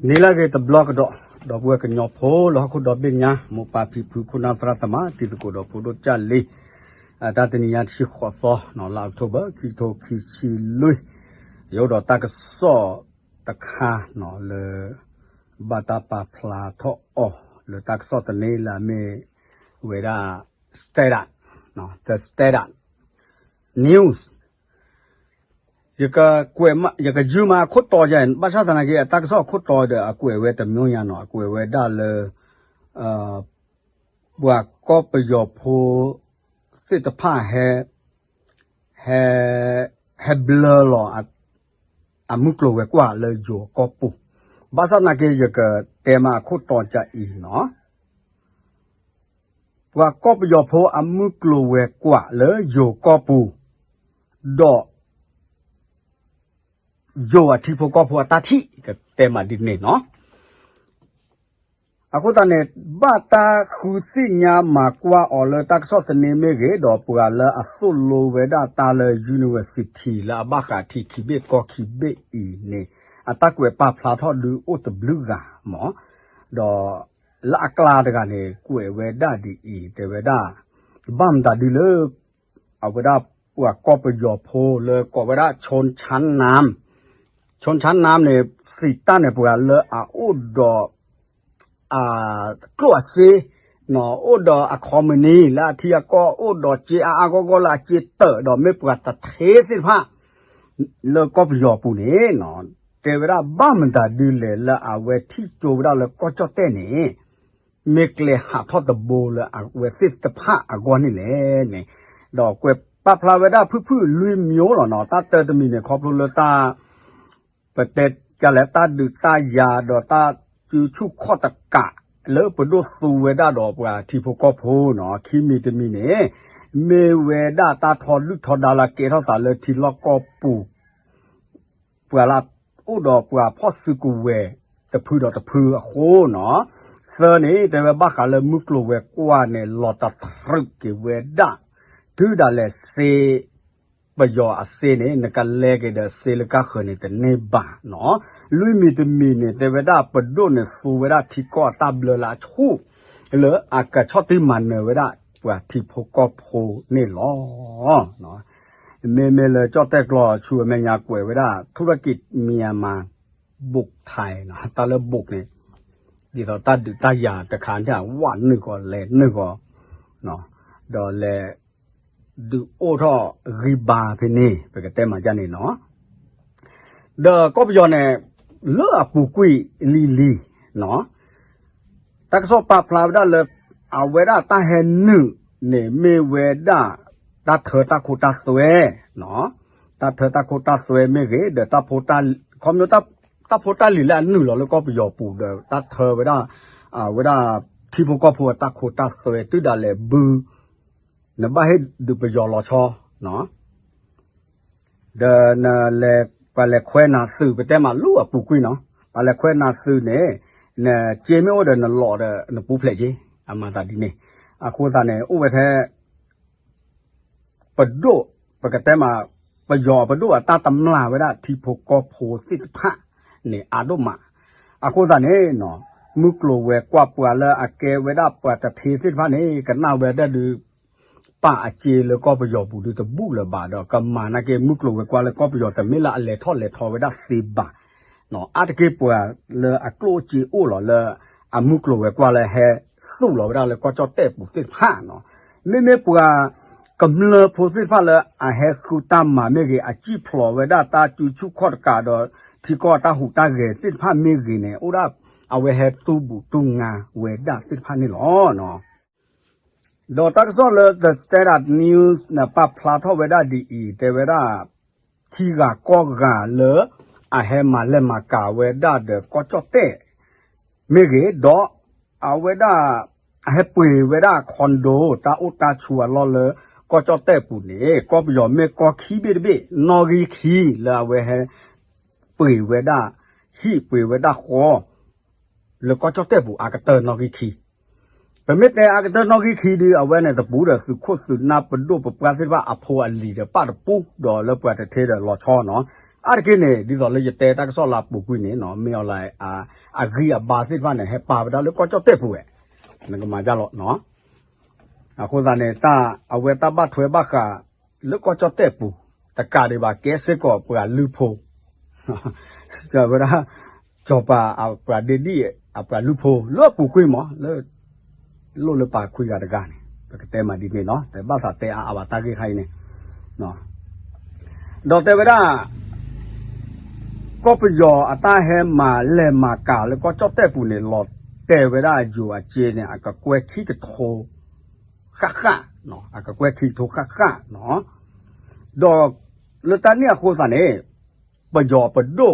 နံၤလၢအဂ့ၤတဘျီကဒီး, ဒီပုၢ်ဝဲၢ်ကညီဖိလၢဟီၣ်ခိၣ်ဒီဘ့ၣ်ညါ, မိၢ်ပၢ်ဖံဖု ခိၣ်နၢ်သရၣ်သမါ တံၤသကိးဒီးဖိဒိၣ်ကၢ်လံ, တၢ်တနံၤညါတဆံဃိးသီ လါအီးကထိဘၢၣ် ခံကထိခံဆံလွံၢ်, ယအိၣ်ဒီးတၢ်ကစီၣ်တခါလၢ ဘၣ်တၢ်ပာ်ဖျါထီၣ်အီၤ လၢတၢ်ကစီၣ်သန့လၢအမ့ၢ်ဝဲဒၣ် Standard, The Standard News ယကယုၢ်မးအခိၣ်တီယဲ, ဘၣ်ဆၣ်သနာ်က့ အတၢ်ကစီၣ်အခိၣ်တီဒီး အကွဲးဝဲတမျိုးညါနီၤ, အကွဲးဝဲဒၣ်လၢ ပှၤကီၢ်ပယီၤဖိသ့ၣ်တဖၣ်ဟဲ ဟဲ ဟဲဘျၢလီၤ အမုၢ်ကျိၤဝဲၤကွာ်လၢယိၤကီၢ်ပူၤ, ဘၣ်ဆၣ်သနာ်က့ ယကတဲမးအခိၣ်တီကအံၤနီၤ ပှၤကီၢ်ပယီၤဖိအမုၢ်ကျိၤဝဲၤကွာ်လၢယိၤကီၢ်ပူၤ, ဒီး ယိၤအထံဖိကီၢ်ဖိအတၢ်ထံၣ်ကတဲမးဒ်န့ၣ်နီၤ. အဃိသတးန့ၣ် ဘၣ်တၢ်ဃုသ့ၣ်ညါမၤကွၢ်အီၤလၢတၢ်ကစီၣ်သန့မ့ၢ်ဂ့ၤ, ဒီးပှၤလၢအသိၣ်လိဝဲဒၣ်တၢ်လၢ university လၢအဘၣ်ဃးထံခံဘ့ၣ်ကီၢ်ခံဘ့ၣ်အံၤန့ၣ် အတၢ်ကွဲးပာ်ဖျါထီၣ်ဒုးအိၣ်တဘျုးဂၤမး, ဒီးလၢအကျါတဂၤန့ၣ် ကွဲးဝဲဒၣ်ဒ်အံၤ တဲဝဲဒၣ် ဘၣ်မတၤဒုလၢ အဝဲဒၣ်ပှၤကီၢ်ပယီၤဖိလၢကိးဝဲဒၣ် ခၠိၣ်ဆါနၢမ်, ခၠိၣ်ဆါနၢမ်န့ၣ် စံးတၢ်န့ၣ်ပှၤလၢအအိၣ်ဒီး အကျိၣ်အစ့, အိၣ်ဒီးအ company လၢအထံအကီၢ် အိၣ်ဒီးစ့အါအါဂီၢ်ဂီၢ်လၢအစ့တၢၢ် ဒီးမ့ၢ်ပှၤတထ့သ့ၣ်တဖၣ် လၢကီၢ်ပယီၤပူၤန့ၣ် တဲဝဲဒၣ်ဘၣ်မတၤဒုလဲၣ်လၢအဝဲထံၣ်ကၠိဝဲဒၣ်လၢကီၢ်ကၠီၣ်တဲၣ်န့ၣ် မ့ၢ်ကျဲဟးထီၣ်တဘိလၢအဝဲသ့ၣ်တဖၣ်အဂီၢ်န့ၣ်လဲၣ်န့ၣ်, ဒီးကွဲးပာ်ဖျါဝဲဒၣ်ဖုၣ်ဖုၣ်လွံၢ်မျိုးလီၤနီၤ, တၢ်တၢတမံၤန့ၣ် ခီဖျိလၢတၢ် ပတဲကလဲၣ်တၢ်ဒုးတၢ်ယၤဒီးတၢ်စုဆူၣ်ခီၣ်တကး လၢပဒိၣ်သူဝဲဒၣ်ဒီးပှၤထံဖိကီၢ်ဖိနီၤ, ခံမံၤတမံၤန့ၣ် မ့ၢ်ဝဲဒၣ်တၢ်ထီဒုၣ်ထီဒါလၢကဲထီၣ်သးလၢထံလီၢ်ကီၢ်ပူၤ ပှၤလၢအိၣ်ဒီးပှၤဖီၣ်စုကဝဲၤတဖုဒီးတဖုအဃိနီၤ, သၢန့ၣ် တဲဝဲဘၣ်ဃးလၢမုၢ်ကျိၤဝဲၤကွာ်န့ၣ် လီၤတတြူးက့ၤဝဲဒၣ် တုၤဒၣ်လဲာ်စ့ ပယီၤအစ့န့ၣ် နကလဲက့ၤဒီးစ့လၢကါဃၢၤန့ၣ်တန့ၢ်ဘၣ်နီၤ, လွံၢ်မံၤတမံၤန့ၣ် တဲဝဲဒၣ်ပဒိၣ်န့ၣ်သူဝဲဒၣ်ထံကီၢ်အတၢ်ဘျၢလၢအဆူၣ် လၢအကဆီၣ်တံၢ်မၤနၢၤဝဲဒၣ်ပှၤထံဖိကီၢ်ဖိန့ၣ်လီၤ. မ့မ့ၢ်လၢကၠီၣ်တဲၣ်ကျိာ်ဆူအမဲာ်ညါကွဲးဝဲဒၣ် ထူရကံၣ်မံယါမၤ ဘုၣ်ထၢၣ်နီၤ, တၢ်လၢဘုၣ်န့ၣ် ဒ်သိးတၢ်ဒုးတၢ်ယၤတခါန့ၣ် ဝးနုာ်ကီးလဲၤနုာ်ကီး ဒီးလဲၤဒုးအိၣ်ထီၣ်ဂံၢ်ဘါဖဲန့ၣ် ပကတဲမၤဒ်န့ၣ်နီၤ. ဒီးကီၢ်ပယီၤန့ၣ် လၢအပူၤကွံာ်လံၤလံၤနီၤ တၢ်ကစီၣ်ပာ်ဖျါဝဲဒၣ်လၢ အဝဲဒၣ်တၢ်ဟဲနုာ်န့ၣ် မ့ၢ်ဝဲဒၣ် တၢ်ထၢတၢ်ခိတၢ်သွဲ, တၢ်ထၢတၢ်ခိတၢ်သွဲမ့ၢ်ဂ့ၤ ဒီးတၢ်ဖိတၢ် ခီဖျိ တၢ်ဖိတၢ်လံၤလၢအနုာ်လီၤလၢကီၢ်ပယီၤပူၤဒီး တၢ်ထၢဝဲဒၣ် အဝဲဒၣ် ထံဖိကီၢ်ဖိအတၢ်ခိတၢ်သွဲ တုၤဒၣ်လဲာ်ဘု နဘၣ်ဟ့ၣ်ဒုးပယီၤလီၤဆီ ဒီးနလဲၤ ပှၤလဲၤခွဲးနၤသုး ပတဲမးလၢအပူၤကွံာ်နီၤ, ပှၤလဲၤခွဲးနၤသုးန့ၣ် နစ့မ့ၢ်အိၣ်ဒီးနလီၤဒီးနပူၤဖျဲးက့ၤ အမၤသးဒ်န့ၣ်, အဃိသတးန့ၣ် အိၣ်ဝဲထဲ ပဒိၣ် ပကတဲမး ပယီၤပဒိၣ်အတၢ်တမျၢ်ဝဲဒၣ်ထံဖိကီၢ်ဖိသ့ၣ်တဖၣ်န့ၣ် အါဒိၣ်မး, အဃိသတးန့ၣ် မုၢ်ကျိၤဝဲၤကွာ်ပှၤလၢအကဲဝဲဒၣ်ပှၤတထ့သ့ၣ်တဖၣ်န့ၣ် ကနၣ်ဝဲဒၣ်ဒုး ပာ်အစ့လၢကီၢ်ပယီၤပူၤဒုးတဘူၣ်လၢၤဘၣ်ဒီး ကမၤနာ်က့ မုၢ်ကျိၤဝဲၤကွာ်လၢကီၢ်ပယီၤတမ့ၢ်လၢအလဲၤထီၣ်လဲၤထီဝဲဒၣ်သ့ဘၣ်, အါတက့ၢ်ပှၤလၢအကျိၣ်စ့အိၣ်လီၤလၢ အမုၢ်ကျိၤဝဲၤကွာ်လၢဟဲသူၣ်လီၤဝဲဒၣ်လၢကီၢ်ကၠီၣ်တဲၣ်ပူၤသ့ၣ်တဖၣ်နီၤ, မ့မ့ၢ်ပှၤကမျၢၢ်ဖိသ့ၣ်တဖၣ်လၢအဟဲဃုတၢ်မၤမ့ၢ်ဂ့ၤ အစံၣ်ဖျိးဝဲဒၣ်တၢ်စုဆူၣ်ခီၣ်တကးဒီး ထံကီၢ်တၢ်ဟူးတၢ်ဂဲၤသ့ၣ်တဖၣ်မ့ၢ်ဂ့ၤန့ၣ် အိၣ်ဒၣ်အဝဲဟဲတူၢ်ဘူၣ်တူၢ်ငါဝဲဒၣ်သ့ၣ်တဖၣ်န့ၣ်လီၤ. ဒီးတၢ်ကစီၣ်လၢ The Standard News န့ၣ် ပာ်ဖျါထီၣ်ဝဲဒၣ်ဒ်အံၤ တဲဝဲဒၣ် ထံဂၤကီၢ်ဂၤလၢ အဟဲမၤလဲၢ်မၤကၤဝဲဒၣ်ဒီးကီၢ်ကၠီၣ်တဲၣ် မ့ၢ်ဂ့ၤ ဒီးအဝဲဒၣ် အဟဲပှ့ၤဝဲဒၣ် condo တၢ်အိၣ်တၢ်ဆိးအလီၢ်လၢ ကီၢ်ကၠီၣ်တဲၣ်ပူၤန့ၣ် ကီၢ်ပယီၤမ့ၢ်ကီၢ်ခံဘ့ၣ်တဘ့ၣ် နီၣ်ဂံၢ်ခံလၢအဝဲဟဲ ပှ့ၤဝဲဒၣ် ဟံၣ်ပှ့ၤဝဲဒၣ်ဃီ လၢကီၢ်ကၠီၣ်တဲၣ်ပူၤအကတၢၢ်နီၣ်ဂံၢ်ခံ, ပမ့ၢ်တဲအကတၢၢ်နီၣ်ဂံၢ်ခံဒီး အဝဲန့ၣ်တပူၤဒီးသုးခိၣ်သုးနၢ်ပဒိၣ်ပပှၢ်သ့ၣ်တဖၣ်အဖိအလံၤဒီးပာ်တပူၤ ဒီးလၢပှၤတထ့ဒီးလီၤဆီနီၤ, အါတက့ၢ်န့ၣ် ဒ်သိးလၢယတဲတၢ်ကစီၣ်လၢအပူၤကွံာ်န့ၣ်နီၤ မ့ၢ်အီၤလၢ အ အဂံၢ်အဘါသ့ၣ်တဖၣ်န့ၣ် ဟဲပာ်ဝဲဒၣ်လၢကီၢ်ကၠီၣ်တဲၣ်ပူၤဝဲ, နကမၤဒ်လဲၣ်နီၤ. အဃိသတးန့ၣ် တၢ်အဝဲတၢ်ဘၣ်ထွဲဘၣ်ဃးလၢကီၢ်ကၠီၣ်တဲၣ်ပူၤ တကးဒံးဘၣ် ကဲစ့ၢ်ကီးပှၤလုၢ်ဖိ ဝဲဒၣ် စီၤပၤအပှၤဒ့ဒံၣ်အပှၤလုၢ်ဖိလၢအပူၤကွံာ်မး လၢ လိၣ်လၢပာ်ခွံဂၤတဂၤန့ၣ် ပကတဲမးဒ်န့ၣ်နီၤ, တဘၣ်သးတဲအါအါဘၣ်တၢ်ဂ့ၢ်ခါအံၤန့ၣ်, ဒီးတဲဝဲဒၣ် ကီၢ်ပယီၤအတၢ်ဟဲမၤလဲၢ်မၤကၤလၢကီၢ်ကၠီၣ်တဲၣ်ပူၤန့ၣ် လီၤတဲာ်ဝဲဒၣ်ယိၤအစ့န့ၣ် အကကွဲၢ်ခံကထိ ဃၣ်ဃၣ်, အကကွဲၢ်ခံကထိဃၣ်ဃၣ်နီၤ, ဒီးလၢတၢ်န့ၣ်အဃိသတးန့ၣ် ပယီၤပဒိၣ်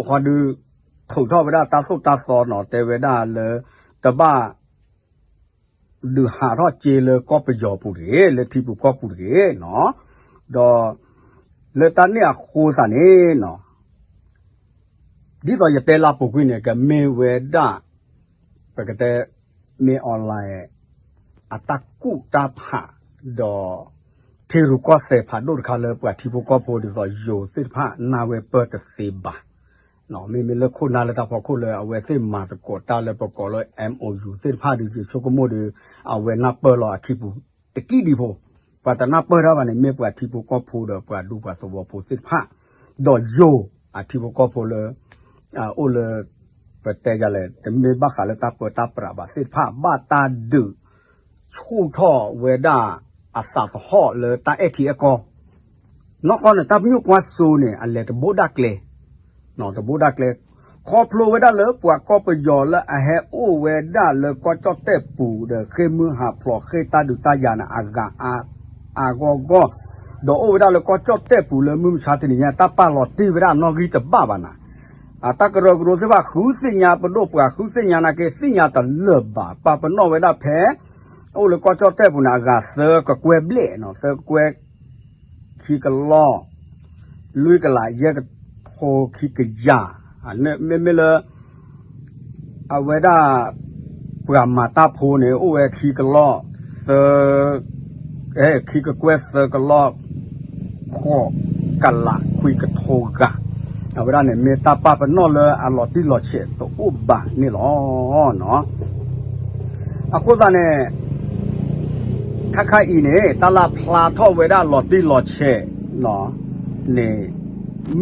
ဃီဒုး ထုးထီၣ်ဝဲဒၣ်တၢ်သိၣ်တၢ်သီနီၤ, တဲဝဲဒၣ်လၢ တဘၣ် ဒုးဟးထီၣ်စ့လၢကီၢ်ပယီၤပူၤတဂ့ၤ, လၢထံပူၤကီၢ်ပူၤတဂ့ၤနီၤ, ဒီးလၢတၢ်န့ၣ်အဃိသတးန့ၣ်နီၤ ဒ်သိးယတဲလၢပူၤကွံာ်န့ၣ် ကမ့ၢ်ဝဲဒၣ် ပကတဲ မ့ၢ် online အတၢ်ကူၣ်တၢ်ဖး ဒီး ထံရူၢ်ကီၢ်သဲးဖးဒိၣ်တခါလၢပှၤထံဖိကီၢ်ဖိ ဒ်သိးယိၤသ့ၣ်တဖၣ် နၢ်ဝဲပၢၢ်တသ့ဘၣ်. မ့မ့ၢ်လၢခိၣ်နၢ်လၢတၢ်ဖီခိၣ်လၢအဝဲသ့ၣ်မၤသကိးတၢ်လၢပကိးလၢ MOU သ့ၣ်တဖၣ်ဒီး ယဆိကမိၣ်ဒီး အဝဲနၢ်ပၢၢ်လီၤအခံပူၤတကံၢ်ဒံးဖိ, ပှၤတနၢ်ပၢၢ်တၢ်ဘၣ်န့ၣ် မ့ၢ်ပှၤထံဖိကီၢ်ဖိဒီးပှၤဒူပှၤသဝီဖိသ့ၣ်တဖၣ်, ဒီးယိၤအထံဖိကီၢ်ဖိလၢ အိၣ်လၢ ပတဲယၤလဲၣ် တမ့ၢ်ဘၣ်ဃးလၢတၢ်ပၢတၢ်ပြးဘၣ်သ့ၣ်တဖၣ် ဘၣ်တၢ်ဒုးဆူၣ်ထီၣ်ဝဲဒၣ်အသးသဟီၣ်လၢတၢ်အဲၣ်ထံအဲၣ်ကီၢ်, နီၢ်ကီၢ်န့ၣ် တၢ်ပညိၣ်ကွၢ်စိန့ၣ် အလဲၤတဘိဒၣ်ကျဲ တဘိဒၣ်ကျဲ, ခီဖျိဝဲဒၣ်လၢပှၤကီၢ်ပယီၤလၢအဟဲအိၣ်ဝဲဒၣ်လၢကီၢ်ကၠီၣ်တဲၣ်ပူၤဒီးဃ့ၢ်မုၢ်ဟးဖျိးဃ့ၢ်တၢ်ဒုးတၢ်ယၤန့ၣ် အဂၤအါအါဂီၢ်ဂီၢ်, ဒီးအိၣ်ဝဲဒၣ်လၢကီၢ်ကၠီၣ်တဲၣ်ပူၤလၢမုၢ်မဆါတနံၤညါ တၢ်ပာ်လီၤတံၢ်ဝဲဒၣ်နီၣ်ဂံၢ်တဘၣ်ဘၣ်နၤ, အတၢ်ကရၢကရိသ့ၣ်တဖၣ်ဃုသ့ၣ်ညါနာ်က့ သ့ၣ်ညါတလၢာ်ဘၣ်, ပာ်ပနီၣ်ဝဲဒၣ်ဖဲ အိၣ်လၢကီၢ်ကၠီၣ်တဲၣ်ပူၤန့ၣ် အဂၤသၢကကွဲၢ်ဘျဲၣ်နီၤ, သၢကကွဲၢ် ခံကလီၢ်, လွံၢ်ကလးယဲၢ်ကထိခံကယၤ, မ့မ့ၢ်လၢ အဝဲဒၣ် ပှၤမၤတၢ်ဖိန့ၣ် အိၣ်ဝဲခံကလီၢ်သၢ, ခံကကွဲၢ်သၢကလီၢ် ဃိးကလးခွံကထိဂၤ, အဝဲဒၣ်န့ၣ် မ့ၢ်တၢ်ပာ်ပနီၣ်လၢအလီၤတံၢ်လီၤဆဲးတအိၣ်ဘၣ်န့ၣ်လီၤ. အဃိသတးန့ၣ် ခါခါအံၤန့ၣ် တၢ်လၢဖျါထီၣ်ဝဲဒၣ်လီၤတံၢ်လီၤဆဲး န့ၣ်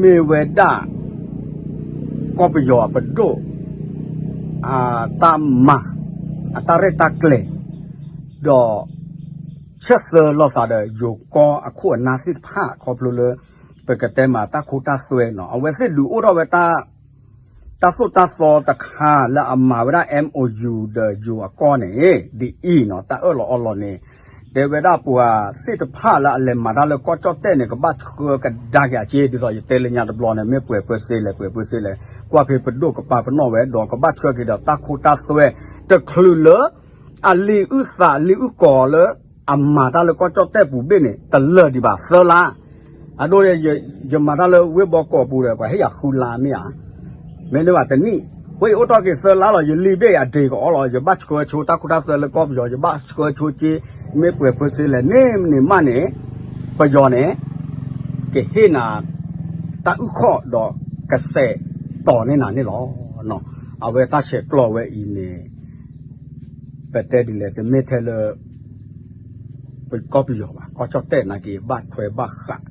မ့ၢ်ဝဲဒၣ် ကီၢ်ပယီၤအပဒိၣ် အတၢ်မၤ အတၢ်ရဲၣ်တၢ်ကျဲၤ ဒီး ဆၢသၢလိာ်သးဒီးယိၤကီၢ်အခိၣ်အနၢ်သ့ၣ်တဖၣ် ခီဖျိလၢ ပကတဲမးတၢ်ခိတၢ်သွဲနီၤ အဝဲသ့ၣ်ဒုးအိၣ်ထီၣ်ဝဲ တၢ်သိၣ်တၢ်သီတခါလၢအမၤဝဲဒၣ် MOU ဒီးယိၤအကီၢ်န့ၣ် ဒ်အံၤနီၤ တၢ်အၢၣ်လီၤအီလီၤန့ၣ် တဲဝဲဒၣ်ပှၤသ့ၣ်တဖၣ်လၢအလဲၤမၤတၢ်လၢကီၢ်ကၠီၣ်တဲၣ်န့ၣ် ကဘၣ်ဆှၢကဒါက့ၤအစ့ ဒ်သိးယတဲလၢညါတဘျီန့ၣ် မ့ၢ်ပှဲၤပၢစ့လဲၣ် ပှဲၤပၢစ့လဲၣ် ကွၢ်ဖဲပဒိၣ်ကပာ်ပနီၣ်ဝဲ ဒီးကဘၣ်ဆှၢက့ၤဒီးတၢ်ခိတၢ်သွဲ တချုးလၢ အလံာ်အုၣ်သးလံာ်အုၣ်ကီၤလၢ အမၤတၢ်လၢကီၢ်ကၠီၣ်တဲၣ်ပူၤဘ့ၣ်န့ၣ် တလၢာ်ဒံးဘၣ်သၢလါ အဒိ ယမၤတၢ်လၢဝ့ၢ်ဘီကီးပူၤဒီး ပှၤဟ့ၣ်ယၤဃုလါမ့ၢ်ဧါ, မ့တမ့ၢ်ဘၣ်တနံၣ်, ဝဲယအိၣ်ထီၣ်က့ၤသၢလါလီၤ ယလံာ်ဘ့ၣ်အဒ့ၣ်ကအီလီၤ ယဘၣ်ဆှၢဆိတၢ်ခိတၢ်သွဲလၢကီၢ်ပယီၤ ယဘၣ်ဆှၢဆိစ့ မ့ၢ်ပှဲၤပၢစ့လဲၣ် န့ၣ်န့ၣ်မးန့ၣ် ပယီၤန့ၣ် ကဟ့ၣ်နၤ တၢ်အုၣ်ခီၣ်ဒီးကစဲးတီၤန့ၢ်နၤန့ၣ်လီၤ. အဝဲတၢ်ဆဲးကျိးဝဲအံၤန့ၣ် ပတဲဒ်လဲၣ် တမ့ၢ်ထဲလၢ ပကီၢ်ပယီၤဘၣ် ကီၢ်ကၠီၣ်တဲၣ်နာ်က့ၤ ဘၣ်ထွဲဘၣ်ဃး,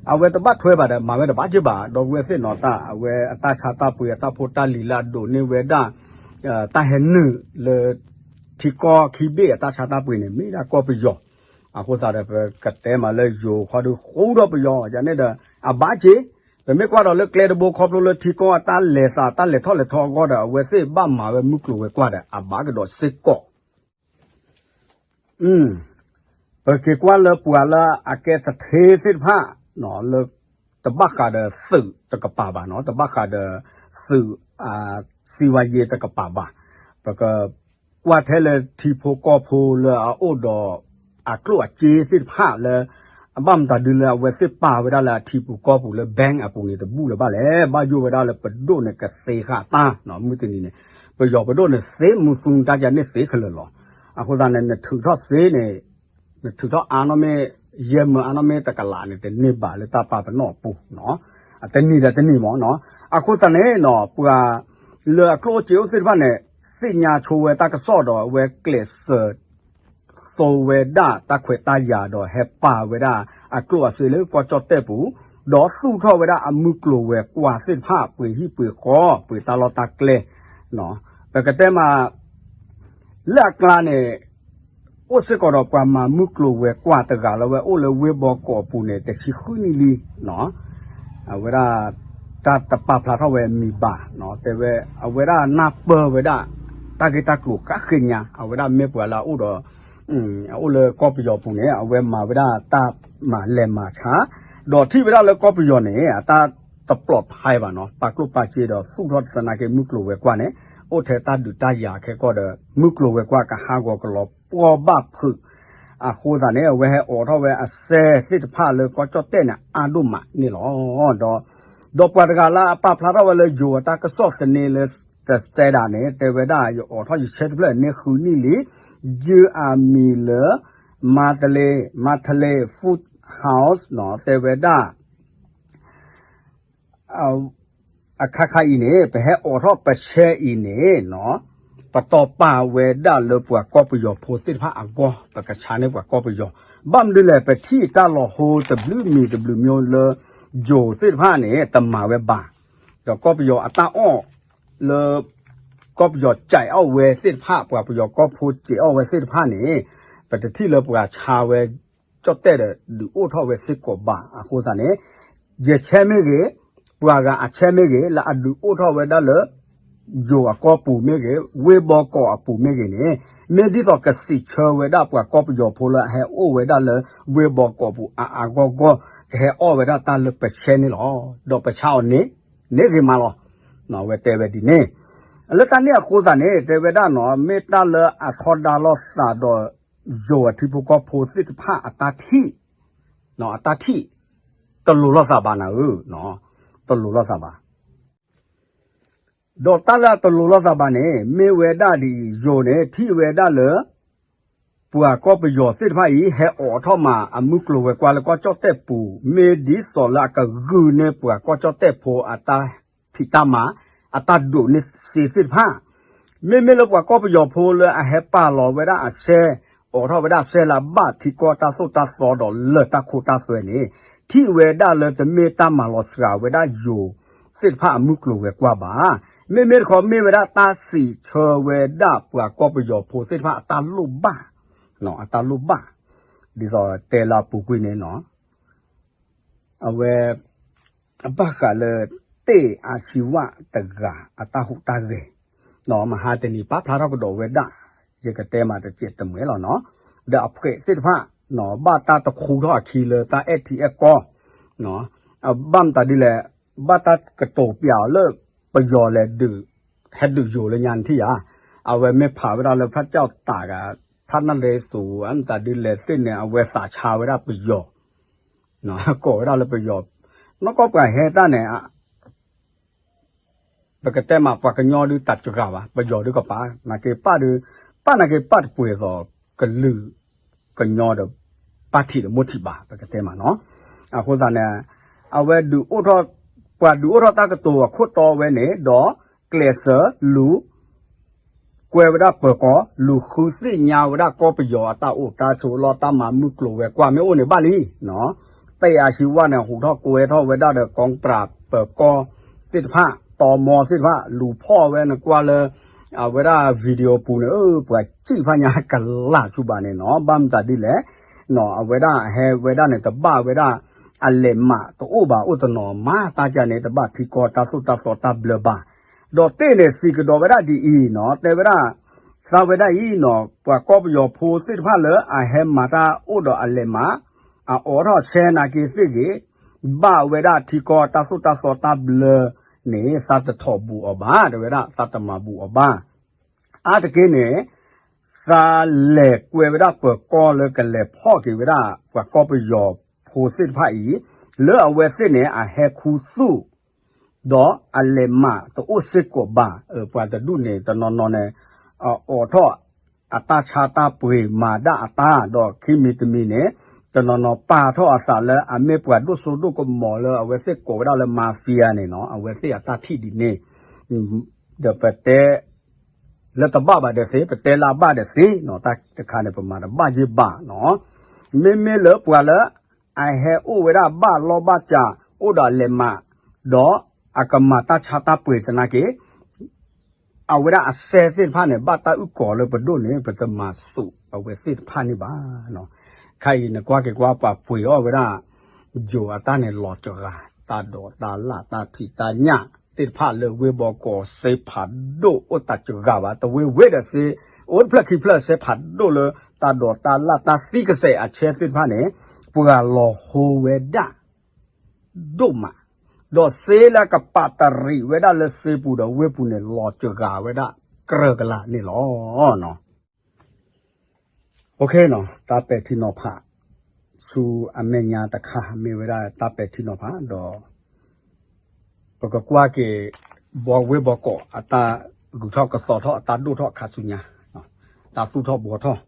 အဝဲတဘၣ်ထွဲဘၣ်ဒီး မၤဝဲတဘၣ်က့ၤဘၣ် ဒီပုၢ်ဝဲၢ်သ့ၣ်နီၤတၢ် အဝဲအတၢ်ဆါတၢ်ပှ့ၤအတၢ်ဖိတၢ်လံၤလၢအဒိးန့ၢ်ဝဲဒၣ် တၢ်ဟဲနုာ်လၢ ထံကီၢ်ခံဘ့ၣ်အတၢ်ဆါတၢ်ပှ့ၤန့ၣ် မ့ၢ်ဒၣ်ကီၢ်ပယီၤ, အဃိသတးဒီး ပကတဲမးလၢယိၤခီဒုးဃူဒီးပယီၤ ယန့ၣ်ဒီး အဘၣ်က့ၤ, ပမ့ၢ်ကွၢ်ဒီးလၢကျဲတဘိခီဖျိလၢထံကီၢ်အတၢ်လဲၤသးတၢ်လဲၤထီၣ်လဲၤထီအဂီၢ်ဒီး အဝဲသ့ၣ်ဘၣ်မၤဝဲမုၢ်ကျိၤဝဲၤကွာ်ဒီး အဘၣ်ကဒီးစ့ၢ်ကီး ပက့ၤကွၢ်လၢပှၤလၢအကဲသထ့သ့ၣ်တဖၣ် လၢ တဘၣ်ဃးဒီးသုးတကပၤဘၣ်နီၤ တဘၣ်ဃးဒီးသုး စံဝါယ့တကပၤဘၣ်, ပကကွၢ်ထဲလၢထံဖိကီၢ်ဖိလၢအအိၣ်ဒီး အကျိၣ်အစ့သ့ၣ်တဖၣ်လၢ အဘၣ်မတၤဒုလၢအဝဲသ့ၣ်ပာ်ဝဲဒၣ်လၢအထံပူၤကီၢ်ပူၤလၢ bank အပူၤန့ၣ် တဘူၣ်လၢၤဘၣ်လဲၣ်, ဘၣ်ယိၣ်ဝဲဒၣ်လၢပဒိၣ်န့ၣ်ကသ့ဃာ်တၢ် မုၢ်တနံၤန့ၣ် ပယီၤပဒိၣ်န့ၣ်သ့မူသူတၢ်ကန့ၣ်သ့ခဲလၢာ်လီၤ. အဃိသတးန့ၣ် နထုးထီၣ်စ့န့ၣ် နထုးထီၣ်အါနီၢ်မ့ၢ် ယဲၢ်မၢအါနီၢ်မ့ၢ်တကလးန့ၣ် တန့ၢ်ဘၣ်လၢတၢ်ပာ်ပနီၣ်အပူၤနီၤ, အတနံၤဒီးတနံၤမ့ၢ်နီၤ, အဃိသတးန့ၣ်နီၤ ပှၤ လၢအကျိၣ်အိၣ်စ့အိၣ်သ့ၣ်တဖၣ်န့ၣ် သ့ၣ်ညါဆိဝဲတၢ်ကစီၣ်ဒီး အဝဲကျဲးစၢး သိဝဲဒၣ်တၢ်ခွဲးတၢ်ယာ်ဒီး ဟဲပာ်ဝဲဒၣ်အကျိၣ်အစ့လၢကီၢ်ကၠီၣ်တဲၣ်ပူၤ, ဒီးသူၣ်ထီၣ်ဝဲဒၣ်အမုၢ်ကျိၤဝဲၤကွာ်သ့ၣ်တဖၣ် ပှ့ၤဟံၣ်ပှ့ၤဃီ ပှ့ၤတၢ်လီၢ်တၢ်ကျဲ, ပကတဲမး လၢအကျါန့ၣ် အိၣ်စ့ၢ်ကီးဒီးပှၤမၤမုၢ်ကျိၤဝဲၤကွာ်တဂၤလၢအဝဲအိၣ်လၢဝ့ၢ်ဘီကီးအပူၤန့ၣ် တဆံဃုနံၣ်လံ. အဝဲဒၣ် တၢ်တပာ်ဖျါထီၣ်ဝဲမံၤဘၣ်, တဲဝဲ အဝဲဒၣ်နၢ်ပၢၢ်ဝဲဒၣ် တၢ်ဂ့ၢ်တၢ်ကျိၤဃၣ်ဃ့ညါ, အဝဲဒၣ်မ့ၢ်ပှၤလၢအအိၣ်ဒီး အအိၣ်လၢကီၢ်ပယီၤပူၤန့ၣ် အဝဲမၤဝဲဒၣ်တၢ်မၤလဲၤမၤဆါ, ဒီးထံၣ်ဝဲဒၣ်လၢကီၢ်ပယီၤန့ၣ် အတၢ်တပျီၣ်ဖးဘၣ်နီၤ, ပာ်ကျိၣ်ပာ်စ့ဒီးသူၣ်ထီၣ်သနာ်က့မုၢ်ကျိၤဝဲၤကွာ်န့ၣ် အိၣ်ထဲတၢ်ဒုးတၢ်ယၤခဲကီၢ်ဒီး မုၢ်ကျိၤဝဲၤကွာ်ကဟးဂီၤကလီၤပှီၢ်ဘၣ်ဖုးအဃိသတးန့ၣ် အဝဲဟဲအိးထီၣ်ဝဲအစဲသ့ၣ်တဖၣ်လၢကီၢ်ကၠီၣ်တဲၣ်န့ၣ် အါဒိၣ်မးန့ၣ်လီၤ. ဒီး ဒီးပှၤတဂၤလၢအပာ်ဖျါထီၣ်ဝဲလၢယိၤအတၢ်ကစီၣ်သန့လၢ တစတဲဒၣ်န့ၣ် တဲဝဲဒၣ် ယအိးထီၣ်ယဆဲတဖျၢၣ်န့ၣ်ဃုနံၣ်လံ, ယုၢ်အမံၤလၢ မါတလ့, မါတလ့ Food House နီၤ, တဲဝဲဒၣ် အခါခါအံၤန့ၣ် ပဟဲအိးထီၣ်ပဆဲအံၤန့ၣ်နီၤ, ပတီၢ်ပာ်ဝဲဒၣ်လၢပှၤကီၢ်ပယီၤဖိသ့ၣ်တဖၣ်အဂီၢ် ပကဆါန့ၢ်ပှၤကီၢ်ပယီၤ, ဘၣ်မနုၤလဲၣ် ပထံၣ်တၢ်လီၤဟိတဘျုးမံၤတဘျုးမံၤလၢ ယိၤသ့ၣ်တဖၣ်န့ၣ် တမၤဝဲဘၣ်, ဒီးကီၢ်ပယီၤအတၢ်အီၣ်လၢ ကီၢ်ပယီၤစဲးအီၣ်ဝဲသ့ၣ်တဖၣ် ပှၤပယီၤကီၢ်ဖိစဲးအီၣ်ဝဲသ့ၣ်တဖၣ်န့ၣ် ပတထံၣ်လၢပှၤဆါဝဲ ကၠီၣ်တဲၣ်ဒီး ဒုးအိၣ်ထီၣ်ဝဲစ့ၢ်ကီးဘၣ်အဃိသတးန့ၣ် ယဆဲမ့ၢ်ဂ့ၤ, ပှၤဂၤအဆဲမ့ၢ်ဂ့ၤ လၢအဒုးအိၣ်ထီၣ်ဝဲဒၣ်လၢ ယိၤအကီၢ်ပူၤမ့ၢ်ဂ့ၤ, ဝ့ၢ်ဘီကီးအပူၤမ့ၢ်ဂ့ၤန့ၣ် မ့ၢ်ဒ်သိးကစံးဆၢဝဲဒၣ်ပှၤကီၢ်ပယီၤဖိလၢအဟဲအိၣ်ဝဲဒၣ်လၢ ဝ့ၢ်ဘီကီးပူၤအါအါဂီၢ်ဂီၢ် ကဟဲအီၣ်ဝဲဒၣ်တၢ်လၢပဆဲန့ၣ်လီၤ. ဒီးပဆါအီၤန့ၣ် န့ၢ်ဂ့ၤမးလီၤ. အဝဲတဲဝဲဒ်န့ၣ် လၢတၢ်န့ၣ်အဃိသတးန့ၣ် တဲဝဲဒၣ်နီၤ မ့ၢ်တၢ်လၢအထီဒါလိာ်သးဒီး ယိၤအထံဖိကီၢ်ဖိသ့ၣ်တဖၣ်အတၢ်ထံၣ်, အတၢ်ထံၣ် တလိၤလိာ်သးဘၣ်နၤဧၢ, တလိၤလိာ်သးဘၣ်. ဒီးတၢ်လၢအတလိၤလိာ်သးဘၣ်န့ၣ် မ့ၢ်ဝဲဒၣ်ဒ်အံၤ ယိၤန့ၣ် ထံၣ်ဝဲဒၣ်လၢ ပှၤကီၢ်ပယီၤသ့ၣ်တဖၣ်အံၤ ဟဲအိးထီၣ်မးအမုၢ်ကျိၤဝဲၤကွာ်လၢကီၢ်ကၠီၣ်တဲၣ်ပူၤ မ့ၢ်ဒ်သိးလၢအကဂုာ်န့ၢ်ပှၤကီၢ်ကၠီၣ်တဲၣ်ဖိအတၢ်ဖံးတၢ်မၤ အတၢ်ဒိးန့ၢ်စ့သ့ၣ်တဖၣ် မ့မ့ၢ်လၢပှၤကီၢ်ပယီၤဖိလၢအဟဲပာ်လီၤဝဲဒၣ်အစဲ, အိးထီၣ်ဝဲဒၣ်အစဲလၢအဘၣ်ထံကီၢ်တၢ်သိၣ်တၢ်သီဒီးလၢၢ်တၢ်ခိတၢ်သွဲန့ၣ်, ထံၣ်ဝဲဒၣ်လၢတမ့ၢ်တၢ်မၤလီၤစှၤဝဲဒၣ်ယိၤသ့ၣ်တဖၣ်အမုၢ်ကျိၤဝဲၤကွာ်ဘၣ်. မ့မ့ၢ်တခီမ့ၢ်ဝဲဒၣ်တၢ်စံးဆၢဝဲဒၣ်ပှၤကီၢ်ပယီၤဖိသ့ၣ်တဖၣ်အတၢ်လိၣ်ဘၣ်, အတၢ်လိၣ်ဘၣ်, ဒ်သိးတဲလၢအပူၤကွံာ်န့ၣ်နီၤ အဝဲ ဘၣ်ဃးလၢ တ့ၢ်အါဆံဝၣ်တဂၤ အတၢ်ဟူးတၢ်ဂဲၤ, မဟါတနံၤပာ်ဖျါထီၣ်ကဒီးဝဲဒၣ်, ယကတဲမးတစဲးတမှဲၤလီၤနီၤ, ဒီးအဖှဲးသ့ၣ်တဖၣ် ဘၣ်တၢ်တခူထီၣ်အခံလၢတၢ်အဲၣ်ထံအဲၣ်ကီၢ်, ဘၣ်မတၤဒ်လဲၣ်, ဘၣ်တၢ်ကတိၤပျးအီၤလၢ ပယီၤလဲၤဒုး ဟဲဒုးယိၤလၢညါနထံၣ်ဧါ, အဝဲမ့ၢ်ဖးဝဲဒၣ်လၢဖးကၠီၣ်တးဂၤ ဖးနၢ်လဲစိၤ မတၤဒ်လဲၣ်သ့ၣ်န့ၣ် အဝဲသးဆါဝဲဒၣ်ပယီၤ ကိးဝဲဒၣ်လၢပယီၤ, နီၢ်ကီၢ်ပှၤဟဲတၢ်န့ၣ် ပကတဲမး ပှၤကညီဒုးတးစှၤဘၣ်, ပယီၤဒုးကပာ်, နာ်က့ပာ်ဒုး, ပာ်နာ်က့ပာ်တပှဲၤသိး ကလုာ်ကညီဒီး ပာ်ထံးဒီးမိၢ်ထံးဘၣ် ပကတဲမးနီၤ, အဃိသတးန့ၣ် အဝဲဒုးအိၣ်ထီၣ်, ပှၤဒုးအိၣ်ထီၣ်တၢ်ကတိၤအခိၣ်တီဝဲန့ၣ် ဒီးကျဲးစၢးလူၤ ကွဲဝဲဒၣ်ပၢၤကီၢ် လူၤဃုသ့ၣ်ညါဝဲဒၣ်ကီၢ်ပယီၤအတၢ်အိၣ်တၢ်ဆိးလီၢ်တၢ်မၤမုၢ်ကျိၤဝဲၤကွာ်မ့ၢ်အိၣ်န့ၣ်ဘၣ်လံ, တ့ၢ်အါဆံဝၣ်န့ၣ် ဟူးထီၣ်ကွဲထီၣ်ဝဲဒၣ်ဒီး ကီၢ်ပြးပၢၤကီၢ်သ့ၣ်တဖၣ် တီမီသ့ၣ်တဖၣ် လူၤဖီၣ်ဝဲနကွၢ်လၢ အဝဲဒၣ် video ပူၤန့ၣ် ပှၤစံၣ်ဖးညါကလၢ်ဆူဘၣ်န့ၣ်နီၤ, ဘၣ်မတၤဒ်လဲၣ်, အဝဲဒၣ်ဟဲဝဲဒၣ်န့ၣ် တဘၣ်ဝဲဒၣ် အလဲၤမးတအိၣ်ဘၣ် အိၣ်တနီၤမး တၢ်ကန့ၣ် တဘၣ်ထံကီၢ်တၢ်သိၣ်တၢ်သီတၢ်ဘျၢဘၣ်, ဒီးတ့ၢ်န့ၣ်စံးကဒီးဝဲဒၣ်ဒ်အံၤနီၤ, တဲဝဲဒၣ် သးဝဲဒၣ်အံၤနီၤ, ပှၤကီၢ်ပယီၤဖိသ့ၣ်တဖၣ်လၢအဟဲမၤတၢ်အိၣ်ဒီးအလဲၤမး, အအိးထီၣ်ဆဲနာ်က့သ့ၣ်ဂ့ၤ, ဘၣ်ဝဲဒၣ်ထံကီၢ်တၢ်သိၣ်တၢ်သီတၢ်ဘျၢန့ၣ် သးတထီၣ်ဘူးအီၤဘၣ်, တဲဝဲဒၣ် သးတမၤဘူးအီၤဘၣ် အါတက့ၢ်န့ၣ် သးလဲၤကွဲဝဲဒၣ်ပၢၤကီၢ်လၢကလဲၤဖီၣ်က့ၤဝဲဒၣ် ပှၤကီၢ်ပယီၤဖိသ့ၣ်တဖၣ်အံၤ လၢအဝဲသ့ၣ်န့ၣ် အဟဲခူသူၣ် ဒီးအလဲၤမးတအိၣ်စ့ၢ်ကီးဘၣ်, ပှၤတဒူၣ်န့ၣ် တနီၤနီၤန့ၣ် အအိးထီၣ်အတၢ်ဆါတၢ်ပှ့ၤမၤဒၣ်အတၢ်, ဒီးခံမံၤတမံၤန့ၣ် တနီၤနီၤပာ်ထီၣ်အသးလၢအမ့ၢ်ပှၤဒိၣ်စိဒိၣ်ကမီၤလၢအဝဲသ့ၣ်ကိးဝဲဒၣ်လၢ mafia န့ၣ်နီၤ, အဝဲသ့ၣ်အတၢ်ထံၣ်ဒ်န့ၣ် ဒီးပတဲ လၢတဘၣ်ဘၣ်ဒီးသ့, ပတဲလၢအဘၣ်ဒီးသ့နီၤ, တၢ်တခါန့ၣ် ပမၤတဘၣ်ယ့ၢ်ဘၣ်နီၤ. မ့မ့ၢ်လၢပှၤလၢ အဟဲအိၣ်ဝဲဒၣ်ဘၣ်လီၢ်ဘၣ်စး, အိၣ်ဒီးအလဲၤမး, ဒီးအကမၤတၢ်ဆါတၢ်ပှ့ၤသနာ်က့ အဝဲဒၣ်အစဲသ့ၣ်တဖၣ်န့ၣ် ဘၣ်တၢ်အုၣ်ကီၤလၢပဒိၣ်န့ၣ် ပတမၤစူးအဝဲသ့ၣ်တဖၣ်န့ၣ်ဘၣ်နီၤ. ခဲအံၤနကွၢ်က့ၤကွၢ် ပှၤပှ့ၤအီၣ်ဝဲဒၣ် ယိၤအတၢ်န့ၣ် လီၤစှၤ, တၢ်ဒိးတၢ်လၣ် တၢ်ဖံးတၢ်ညၣ်သ့ၣ်တဖၣ်လၢဝ့ၢ်ဘီကီး စ့ဖးဒိၣ်အိၣ်တၢ်စှၤဘၣ်, တဝ့ၢ်ဝ့ၢ်ဒီးစ့ အိၣ်တဖျၢၣ်ခံဖျၢၣ် စ့ဖးဒိၣ်လၢ တၢ်ဒိးတၢ်လၣ် တၢ်သံကစဲးအဆဲသ့ၣ်တဖၣ်န့ၣ် ပှၤလီၤဟိဝဲဒၣ် ဒိၣ်မး, ဒီးစ့လၢကပာ်တရံးဝဲဒၣ်လၢစ့ပူၤဒီးဝ့ၢ်ပူၤန့ၣ် လီၤစှၤဝဲဒၣ်ကြၢးကလာ်န့ၣ်လီၤ. OKနီၤ, တၢ်ပဲာ်ထံနီၤဖး ဆူအမဲာ်ညါတခါ မ့ၢ်ဝဲဒၣ်တၢ်ပဲာ်ထံနီၤဖးဒီး ပကကွၢ်က့ၤ ဘီဝ့ၢ်ဘီကီးအတၢ်ဂုၤထီၣ်ကသီထီၣ် အတၢ်ဒိၣ်ထီၣ်ခါဆူညါ, တၢ်သူၣ်ထီၣ်ဘှီထီၣ်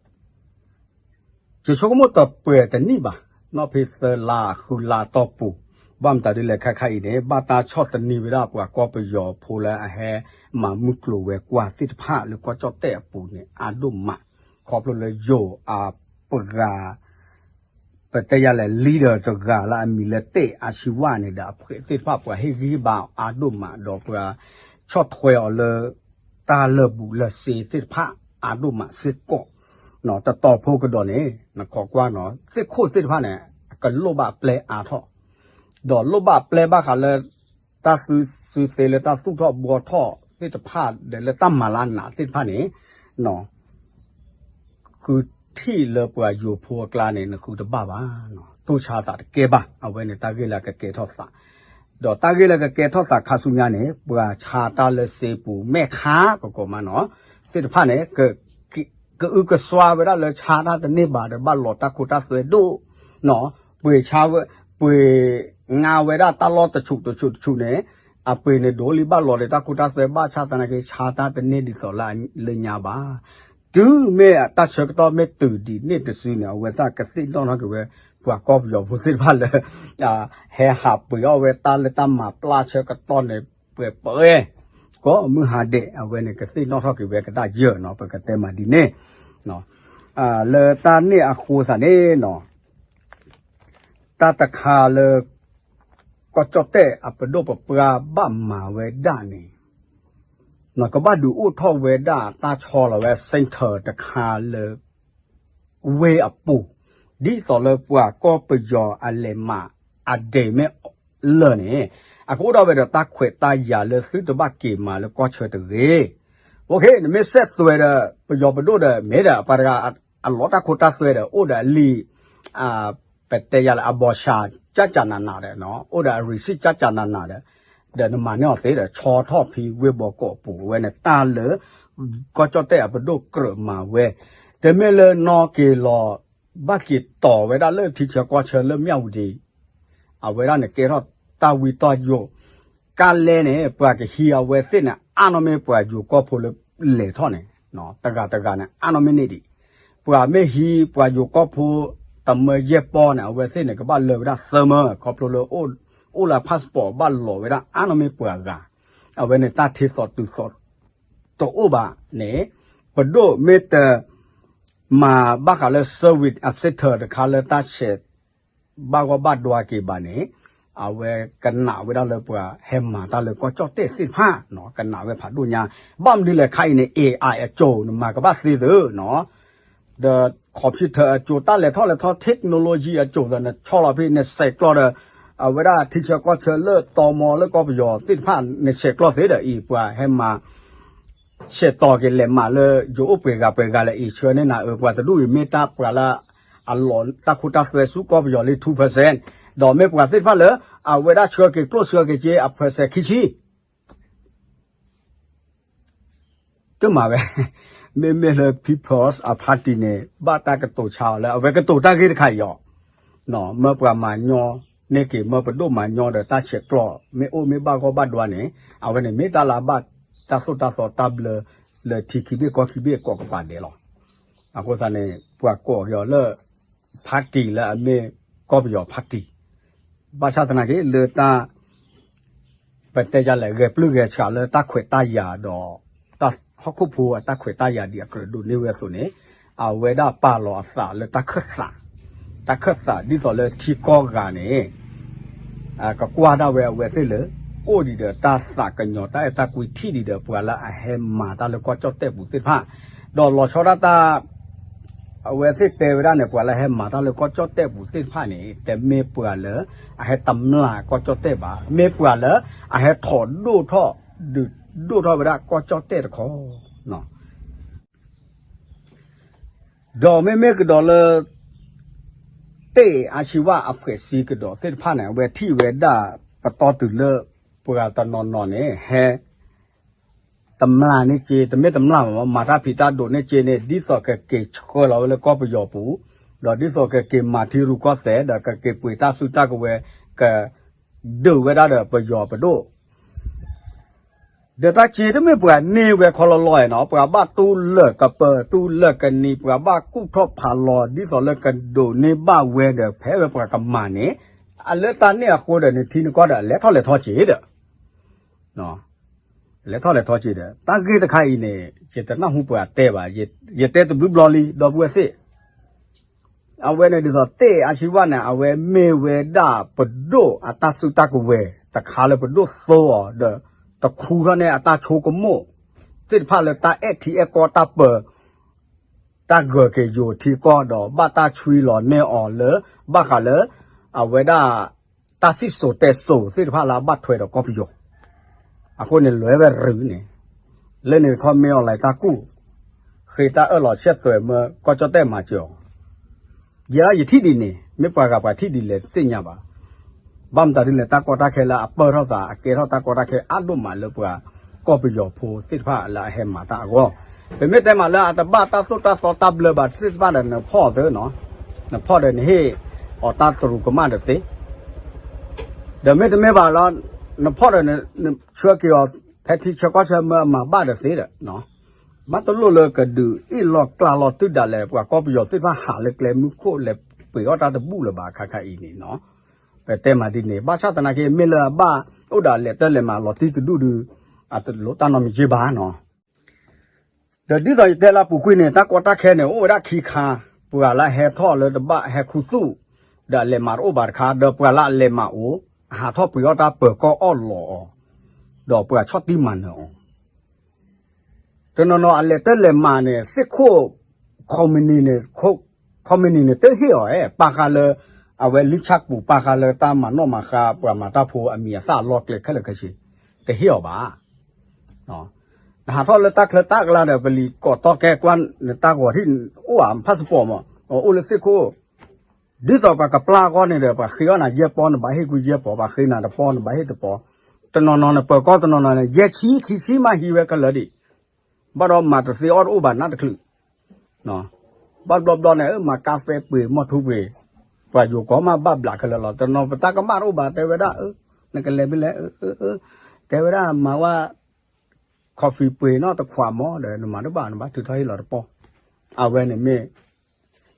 ယဆိကမိၣ်တပှဲၤတနံၣ်ဘၣ်, နီၣ်ဖဲသၢလါဃုလါတီၢ်ပူၤ, ဘၣ်မတၤဒ်လဲၣ်ခဲခါအံၤန့ၣ် ဘၣ်တၢ်ဆီၣ်သနံးဝဲဒၣ်ပှၤကီၢ်ပယီၤဖိလၢအဟဲမၤမုၢ်ကျိၤဝဲၤကွာ်သ့ၣ်တဖၣ်လၢကီၢ်ကၠီၣ်တဲၣ်အပူၤန့ၣ် အါဒိၣ်မး, ခီဖျိလၢယိၤအပှၤ ပတဲယၤလဲၣ် leader တဂၤလၢအမံၤလၢတဲၣ်အါဆံဝၣ်န့ၣ်ဒီး အဖှဲးသ့ၣ်တဖၣ်ပှၤဟ့ၣ်ဂံၢ်ဘါအါဒိၣ်မး ဒီးပှၤဆီၣ်ထွဲအီၤလၢ တၢ်လၢာ်ဘူၣ်လၢာ်စ့သ့ၣ်တဖၣ်အါဒိၣ်မးစ့ၢ်ကီး, တတီၤဖိကဒီးန့ၣ် နခိးကွၢ်နီၤ သ့ၣ်ခိၣ်သ့ၣ်တဖၣ်န့ၣ် အကလိၣ်ဘၣ်ပျဲအါထီၣ်, ဒီးလိၣ်ဘၣ်ပျဲဘၣ်ဃးလၢ တၢ်သုစုသ့လၢတၢ်သူၣ်ထီၣ်ဘှီထီၣ်သ့ၣ်တဖၣ်ဒီးလၢတၢ်မၤလၢနးသ့ၣ်တဖၣ်န့ၣ် ဃုထံၣ်လၢပှၤယိၤဖိအကျါန့ၣ် နဃုတဘၣ်ဘၣ်, တိၢ်ဆါသးတကဲဘၣ်, အဝဲန့ၣ်တၢ်ဂ့ၢ်လၢကကဲထီၣ်သး, ဒီးတၢ်ဂ့ၢ်လၢကကဲထီၣ်သးခါဆူညါန့ၣ် ပှၤဆါတၢ်လၢစ့ပူၤ မဲာ်ခါ ပကိးမးနီၤ သ့ၣ်တဖၣ်န့ၣ် ကအုကစွါဝဲဒၣ်လၢဆါတၢ်တန့ၢ်ဘၣ်ဒီး ဘၣ်လီၤတၢ်ခိတၢ်သွဲဒိၣ်နီၤ, ပှ့ၤဆါဝဲ ပှ့ၤငါဝဲဒၣ်တၢ်လီၢ်တဆူးတဆူးတဆူးန့ၣ် အပှ့ၤန့ၣ်ဒိးလံ ဘၣ်လီၤဒီးတၢ်ခိတၢ်သွဲ ဘၣ်ဆၣ်သနာ်က့ ဆါတၢ်တန့ၢ်ဒ်သိးလၢညါဘၣ်. တုၤမ့ၢ်တၢ်ဆၢကတီၢ်မ့ၢ်တုၤဒ်န့ၣ်တစုန့ၣ် အဝဲသ့ၣ်ကသ့ၣ်နီၣ်ထီၣ်က့ၤဝဲ ပှၤကီၢ်ပယီၤဖိသ့ၣ်တဖၣ်လၢ ဟဲဟးပှ့ၤအီၣ်ဝဲတၢ်လၢတၢ်မၤပျၢ်ဆၢကတီၢ်န့ၣ် ပှဲၤပှဲၤ ကိးမုၢ်ဟါဒဲး အဝဲန့ၣ်ကသ့ၣ်နီၣ်ထီၣ်က့ၤဝဲကဒါယၢၢ်နီၤ ပကတဲမးဒ်န့ၣ် လၢတၢ်န့ၣ်အဃိသးန့ၣ်နီၤ တၢ်တခါလၢ ကီၢ်ကၠီၣ်တဲၣ်အပဒိၣ်ပပှၢ်ဘၣ်မၤဝဲဒၣ်န့ၣ် ကဘၣ်ဒုးအိၣ်ထီၣ်ဝဲဒၣ်တၢ်ဆီလီၤဝဲ center တခါလၢ ဝ့ၢ်အပူၤ, ဒ်သိးလၢပှၤကီၢ်ပယီၤအလဲၤမးအဒဲးမ့ၢ်လၢာ်န့ၣ် အကအိၣ်ဒၣ်ဝဲဒီးတၢ်ခွဲးတၢ်ယာ်လၢသုတဘၣ်က့ၤမၤလၢကီၢ်ဆၢတဂ့ၤ. နမ့ၢ်စဲးသွဲးဒီး ပယီၤပဒိၣ်ဒီး မ့ၢ်ဒီးပှၤတဂၤအလီၤတၢ်ခိတၢ်သွဲဒီး အိၣ်ဒီးအလံာ် ပတဲယၤလၢအဘီၡၤ ကၠၢ်ကၠၢ်နးနးဒီး အိၣ်ဒီးအ receipt ကၠၢ်ကၠၢ်နးနးဒီး ဒီးနမၤန့ၢ်အီၤသ့ဒီး ဆီထီၣ်ဖဲဝ့ၢ်ဘီကီးအပူၤ အဝဲန့ၣ်တၢ်လၢ ကီၢ်ကၠီၣ်တဲၣ်အပဒိၣ်ကြၢးမၤဝဲ, တမ့ၢ်လၢနီၢ်က့ၤလီၤ ဘၣ်က့ၤတီၤဝဲဒၣ်လၢထံဆၢကီၢ်ဆၢလၢမၠၣ်ဝတံၤ အဝဲဒၣ်န့ၣ်ကဲထီၣ်တၢ်ဝံတီၢ်ယိာ်, ကါလဲန့ၣ် ပှၤကဟံးအဝဲသ့ၣ်န့ၣ် အါနီၢ်မ့ၢ်ပှၤယိၤကီၢ်ဖိလၢလဲၤထီၣ်န့ၣ် တဂၤတဂၤန့ၣ် အါနီၢ်မ့ၢ်န့ၢ်ဒံး, ပှၤမ့ၢ်ဟံးပှၤယိၤကီၢ်ဖိ တမၢယဲၢ်ပီၢ်န့ၣ် အဝဲသ့ၣ်န့ၣ် ကဘၣ်လၢဝဲဒၣ်သၢမၢ ခီဖျိလၢ အိၣ်လၢ passport ဘၣ်လီၤဝဲဒၣ်အါနီၢ်မ့ၢ်ပှၤဂၤ, အဝဲန့ၣ်တၢ်ထ့သိးတုၤသိးတအိၣ်ဘၣ်န့ၣ် ပဒိၣ်မ့ၢ်တ မၤဘၣ်ဃးလၢ service အ sector တခါလၢတၢ်ဆဲး ဘၣ်ဂီၢ်ဘၣ်ဒွါက့ၤဘၣ်န့ၣ် အဝဲကနးဝဲဒၣ်လၢပှၤဟဲမၤတၢ်လၢကီၢ်ကၠီၣ်တဲၣ်သ့ၣ်တဖၣ် ကနးဝဲဖးဒိၣ်ညါ, ဘၣ်မနုၤလဲၣ်ခါအံၤန့ၣ် AI အစိၤ နမၤကဘၣ်သ့သုနီၤ, ဒီး computer အစိၤ တၢ်လဲၤထီၣ်လဲၤထီ technology အစိၤသး နဆီလီၤဖဲ နဆဲးကျိးဒီး အဝဲဒၣ်ထံဆၢကီၢ်ဆၢလၢတီမီလၢကီၢ်ပယီၤသ့ၣ်တဖၣ် နဆဲးကျိးသ့ဒီးအံၤ ပှၤဟဲမၤ ဆဲးတီၤက့ၤလဲၤမးလၢ ယအိၣ်ပှဲၤဂၤပှဲၤဂၤလၢအံၤဆှၢန့ၢ်နၤအၢ ပှၤတဒူၣ်အံၤမ့ၢ်တၢ်ပှၤလၢ အလီၤတၢ်ခိတၢ်သွဲဆူကီၢ်ပယီၤလံ two percent, ဒီးမ့ၢ်ပှၤသ့ၣ်တဖၣ်လၢ အဝဲဒၣ်ဆှၢက့ၤကျိၣ်ဆှၢက့ၤစ့ အ percent ခံဆံ တမၤဝဲ, မ့မ့ၢ်လၢ People's Party န့ၣ် ဘၣ်တၢ်ကတိၤဆါအီၤလၢ အဝဲကတိၤတၢ်ဂ့ၢ်တခါအံၤအီၤ, မၢပှၤမၤညီန့ၢ်က့ၤ မၢပဒိၣ်မၤညီဒီးတၢ်ဆဲးကျိး မ့ၢ်အိၣ်မ့ၢ်ဘၣ်ဂီၢ်ဘၣ်ဒွါန့ၣ် အဝဲန့ၣ်မ့ၢ်တၢ်လၢအဘၣ်တၢ်သိၣ်တၢ်သီတၢ်ဘျၢ လၢထံခံဘ့ၣ်ကီၢ်ခံဘ့ၣ်ကိးကပၤဒဲးလီၤ. အဃိသတးန့ၣ် ပှၤကိးက့ၤအီၤလၢ party လၢအမ့ၢ်ကီၢ်ပယီၤ party ဘၣ်ဆၣ်သနာ်က့ လၢတၢ် ပတဲယလဲၣ် ဂဲၤပျုၢ်ဂဲၤဆှးလၢတၢ်ခွဲးတၢ်ယာ်ဒီး တၢ်ဟီၣ်ခိၣ်ဖိအတၢ်ခွဲးတၢ်ယာ်ဒ်အကြၢးဒိးန့ၢ်ဝဲအသိးန့ၣ် အဝဲဒၣ်ပာ်လီၤအသးလၢတၢ်ခၢၣ်သး, တၢ်ခၢၣ်သးဒ်သိးလၢထံကီၢ်ဂၤန့ၣ် ကကွၢ်ဒၣ်ဝဲအဝဲသ့ၣ်လၢ အိၣ်ဒံးဒီးတၢ်သးကညီၤတၢ်အဲၣ်တၢ်ကွံထံၣ်ဒံးဒီးပှၤလၢအဟဲမၤတၢ်လၢကီၢ်ကၠီၣ်တဲၣ်ပူၤသ့ၣ်တဖၣ်, ဒီးလီၤဆီဒၣ်တၢ် အဝဲသ့ၣ်တဲဝဲဒၣ်န့ၣ် ပှၤလၢဟဲမၤတၢ်လၢကီၢ်ကၠီၣ်တဲၣ်ပူၤသ့ၣ်တဖၣ်န့ၣ် တမ့ၢ်ပှၤလၢအဟဲတမျၢ်ကီၢ်ကၠီၣ်တဲၣ်ဘၣ်, မ့ၢ်ပှၤလၢအဟဲထီၣ်ဒိၣ်ထီၣ် ဒုးဒိၣ်ထီၣ်ဝဲဒၣ်ကီၢ်ကၠီၣ်တဲၣ်တခီ ဒီးမ့မ့ၢ်ကဒီးလၢ တ့ၢ်အါဆံဝၣ်အဖှဲးစံကဒီးသ့ၣ်တဖၣ်န့ၣ် အဝဲထံၣ်ဝဲဒၣ်ပတီၢ်တုၤလၢ ပှၤတနီၤနီၤန့ၣ် ဟဲ တမျၢ်န့ၢ်က့ တမ့ၢ်တမျၢ်ဘၣ် မၤတၢ်ဖံးတၢ်ဒိးန့ၢ်က့န့ၣ် ဒ်သိးကက့ၤဆှၢလီၤဝဲလၢကီၢ်ပယီၤပူၤ, ဒီးဒ်သိးကက့ၤမၤထံရူၢ်ကီၢ်သဲး ဒီးကက့ၤပှ့ၤတၢ်စုတၢ်ကဝဲၤ ကဒုးဝဲဒၣ်ဒီးပယီၤပဒိၣ် ဒီးတၢ်က့တမ့ၢ်ပှၤန့ၢ်ဝဲခီလီၤလီၤနီၤ, ပှၤဘၣ်တူၢ်လၢာ်ကပၢၤ တူၢ်လၢာ်ကနံၤ ပှၤဘၣ်ကူၣ်ထီၣ်ဖးလီၤ ဒ်သိးလၢကဒိးန့ၢ်ဘၣ်ဝဲဒီး ဖဲဝဲပှၤကမၤန့ၣ် အလၢတၢ်န့ၢ်အဃိဒီးန့ၣ် ထံနကီၢ်ဒီး လဲၤထီၣ်လဲၤထီက့ဒီး လဲၤထီၣ်လဲၤထီက့ဒီး တၢ်ဂ့ၢ်တခါအံၤန့ၣ် ယတနၢ်ဟူပှၤတဲဘၣ်, ယတဲတဘျုးဘျီလံ ဒီပုၢ်ဝဲၢ်သ့ၣ် အဝဲန့ၣ်ဒ်သိးတ့ၢ်အါဆံဝၣ်န့ၣ် အဝဲမ့ၢ်ဝဲဒၣ်ပဒိၣ်အတၢ်စုတၢ်ကဝဲၤတခါလၢပဒိၣ်သိအီၤဒီး တခူထီၣ်န့ၢ်အတၢ်ဆိကမိၣ်သ့ၣ်တဖၣ်လၢတၢ်အဲၣ်ထံအဲၣ်ကီၢ်တၢ်ပၢ တၢ်ဂၢၢ်က့ၤယိာ်ထံကီၢ်ဒီး ဘၣ်တၢ်ဆွံလီၤန့ၢ်အီၤလၢ ဘၣ်ဃးလၢ အဝဲဒၣ် တၢ်စံၣ်စိၤတဲစိၤသ့ၣ်တဖၣ်လၢအဘၣ်ထွဲဒီးကီၢ်ပယီၤ အဃိန့ၣ်လွဲဝဲရုၤန့ၣ် လၢန့ၣ်တခီမ့ၢ်အီၤလဲၤတၢ်ကူၣ် ဃ့တၢ်အၢၣ်လီၤဆဲးသွဲးမၢကီၢ်ကၠီၣ်တဲၣ်မၤစၢၤအီၤ ယဲဒၣ်ယထံၣ်ဒ်န့ၣ် မ့ၢ်ပှၤဂၤပှၤထံၣ်ဒ်လဲၣ်တသ့ၣ်ညါဘၣ်. ဘၣ်မတၤဒ်လဲၣ် တၢ်ကီတၢ်ခဲလၢအပၢၢ်ထီၣ်သး အကဲထီၣ်တၢ်ကီတၢ်ခဲအါဒိၣ်မးလၢပှၤကီၢ်ပယီၤဖိသ့ၣ်တဖၣ်လၢအဟဲမၤတၢ်အဂီၢ်, ပမ့ၢ်တဲမးလၢအတဘၣ်တၢ်သိၣ်တၢ်သီတၢ်ဘျၢဘၣ်သ့ၣ်တဖၣ်ဒီး နဖီၣ်သ့နီၤ, နဖီၣ်ဒီးနဟ့ၣ်အီၤတၢ်သရူးကမၣ်ဒီးသ့ ဒီးမ့တမ့ၢ်ဘၣ်လီၤ, နဖီၣ်ဒီးနဆှၢက့ၤအီၤ ဖဲထံဆၢကီၢ်ဆၢမၢအမၤဘၣ်ဒီးသ့ဒီး, ဘၣ်တလိၣ်လၢကဒုးအ့ၣ်လီၤကျါလီၤတုၤဒၣ်လဲာ် ပှၤကီၢ်ပယီၤသ့ၣ်တဖၣ်ဟးလၢကျဲမုၢ်ခိၣ်လဲၤပှ့ၤအီၣ်တၢ်တဘူၣ်လၢၤဘၣ်ခါခါအံၤန့ၣ်နီၤ, ပတဲမးဒ်န့ၣ် ဘၣ်ဆၣ်သနာ်က့ မ့ၢ်လၢအဘၣ်အိၣ်ဒီးအလဲၤတၢ်လဲၤမၤလီၤတံၢ်တဒူၣ်ဒုး, အတလိၣ်တၢ်နီတမံၤက့ဘၣ်နီၤ ဒီးဒ်သိးယတဲလၢအပူၤကွံာ်န့ၣ် တၢ်ကီတၢ်ခဲန့ၣ် အိၣ်ဝဲဒၣ်ခံခါ, ပှၤလၢအဟဲထီၣ်လၢတဘၣ်ဟဲခူသူၣ်, ဒီးအလဲၤမၤတအိၣ်ဘၣ်တခါ, ဒီးပှၤလၢအလဲၤမၤအိၣ်, အဟးထီၣ်ပှ့ၤအီၣ်တၢ်ပၢၤကီၢ်အီၣ်လီၤအီၤ, ဒီးပှၤဆီၣ်တံၢ်မၤနၢၤအီၤ, တနီၤနီၤအလဲၤတၢ်လဲၤမၤန့ၣ် သ့ၣ်ခိၣ် ခီမနံၤန့ၣ်, ခီမနံၤန့ၣ် တဟ့ၣ်အီၤဧါ, ပာ်ဃာ်လၢ အဝဲလံာ်ဆၣ်ပူၤ ပာ်ဃာ်လၢတၢ်မၤနီၣ်မၤဃါ ပှၤမၤတၢ်ဖိအမံၤအသၣ်အလီၢ်ကျဲခဲလၢာ်ခဲဆ့, တဟ့ၣ်အီၤဘၣ်. နဟးထီၣ်လၢတၢ်ချၢတၢ်ကလါဒီး ပလံၤကိးတီၢ်ကဲကွၢ် နတၢ်ဂီၤထံၣ်အိၣ်ဧါ passport မး, အိၣ်လၢသ့ၣ်ခိၣ်, ဒ်သိးပှၤကပျၢ်အဂီၢ်န့ၣ်ဒီး ပှၤဃ့အီၣ်နၤယဲၢ်ပီ နဘၣ်ဟ့ၣ်ကွံာ်ယဲၢ်ပီ, ပှၤဃ့နၤတပီ နဘၣ်ဟ့ၣ်တပီ, တနီၤနီၤန့ၣ် ပၢၤကီၢ်တနီၤနီၤန့ၣ် ယဲၢ်ဆံခံဆံမးဟံးဝဲခဲလၢာ်ဒံး, ဘၣ်ဒီးမၤတသ့အီၣ်တအိၣ်ဘၣ်နးတချုး ဘၣ်ဘျီဘျီန့ၣ် မၤကါဖဲပှ့ၤ မီၢ်ထူပှ့ၤ, ပှၤယိၤကီၢ်မးဘၣ်ဘျးခဲလၢာ်လီၤ. တနီၤပတၢ်ကမၣ်တအိၣ်ဘၣ် တဲဝဲဒၣ် နကလဲၤဖဲလဲၣ်, တဲဝဲဒၣ်မၤဝဲ coffee ပှ့ၤနီၢ်တခွးမးဒီး နမၤတဘၣ် နဘၣ်ထုးထီၣ်ဟ့ၣ်လီၤတပီၢ်. အဝဲန့ၣ်မ့ၢ်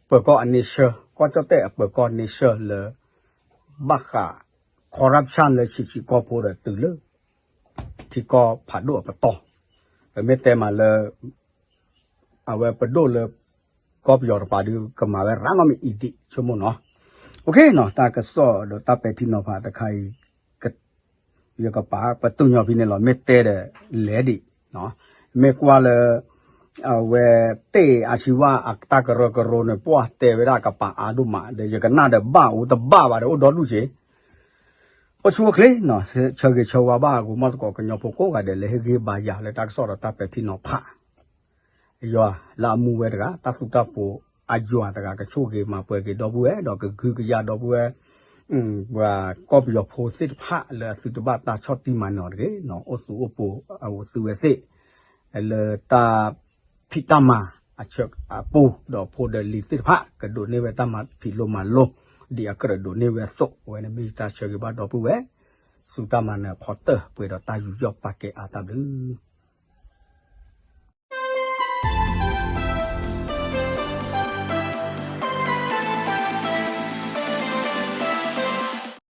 ပၢၤကီၢ်အန့ဆၢ, ကီၢ်ကၠီၣ်တဲၣ်အပၢၤကီၢ်န့ဆၢလၢ ဘၣ်ဃး corruption လၢဆံးဆံးကီၢ်ဖိဒီးတုၤလၢ ထံကီၢ်ဖးဒိၣ်အပတီၢ်, ပမ့ၢ်တဲမးလၢ အဝဲပဒိၣ်လၢ ကီၢ်ပယီၤတပၤဒုး ကမၤဝဲရၤနီတမံၤအံၤဒံး ဆိကမိၣ်နီၤ. တၢ်ကစီၣ်ဒီးတၢ်ပဲာ်ထံနီၤဖးတခါအံၤ ယကပာ်ပတုာ်ညီဖဲန့ၣ်လီၤ. မ့ၢ်တဲဒီးလဲၤဒံး, မ့ၢ်ကွၢ်လၢ အဝဲတ့ၢ်အါဆံဝါအတၢ်ကရၢကရိန့ၣ် ပှၢ်တဲဝဲဒၣ်ကပာ်အါဒိၣ်မး ဒီးယကနၣ်ဒီးဘၣ်အိၣ်တဘၣ်ဘၣ်ဒီးအိၣ်ဒီဒူၣ်က့ၤ အိၣ်ဆူၣ်အိၣ်ချ့, ဆၢဂ့ၤဆၢဝါဘၣ်အဂီၢ် မီၢ်သကိးကညီဖိကိးဂၤဒဲး လၢဟ့ၣ်ဂံၢ်ဘါယၤလၢတၢ်ကစီၣ်ဒီးတၢ်ပဲာ်ထံနီၤဖး ယွၤလၢအမူဝဲတဂၤ တၢ်သူတၢ်ပိၤအယွၤတဂၤ ကဆိၣ်ဂ့ၤမၤပှဲၤက့ၤဒီပုၢ်ဝဲၢ် ဒီးကဂုာ်ကယၤဒီပုၢ်ဝဲၢ် ပှၤကီၢ်ပယီၤဖိသ့ၣ်တဖၣ်လၢအသုတဘၣ်တၢ်ဆီၣ်တံၢ်မၤနၢၤတဂ့ၤ, အိၣ်သူအိၣ်ပိၤအဝဲသုဝဲသ့ၣ် လၢတၢ်ဖံးတၢ်မၤအဆၢအပူၤ ဒီးဖိဒီးလံၤသ့ၣ်တဖၣ် ကဒိးန့ၢ်ဝဲတၢ်မၤဖံးလိမၤလိ ဒ်အကြၢးဒိးန့ၢ်ဝဲအသိး အဝဲန့ၣ်မ့ၢ်တၢ်ဆၢဂ့ၤဘၣ်ဒီပုၢ်ဝဲၢ် ဆူတၢ်မၤနၢၤဖီတၢၢ် ပှဲၤဒီးတၢ်ယူးယီၣ်ပာ်ကဲအါတၢ်ဘျုး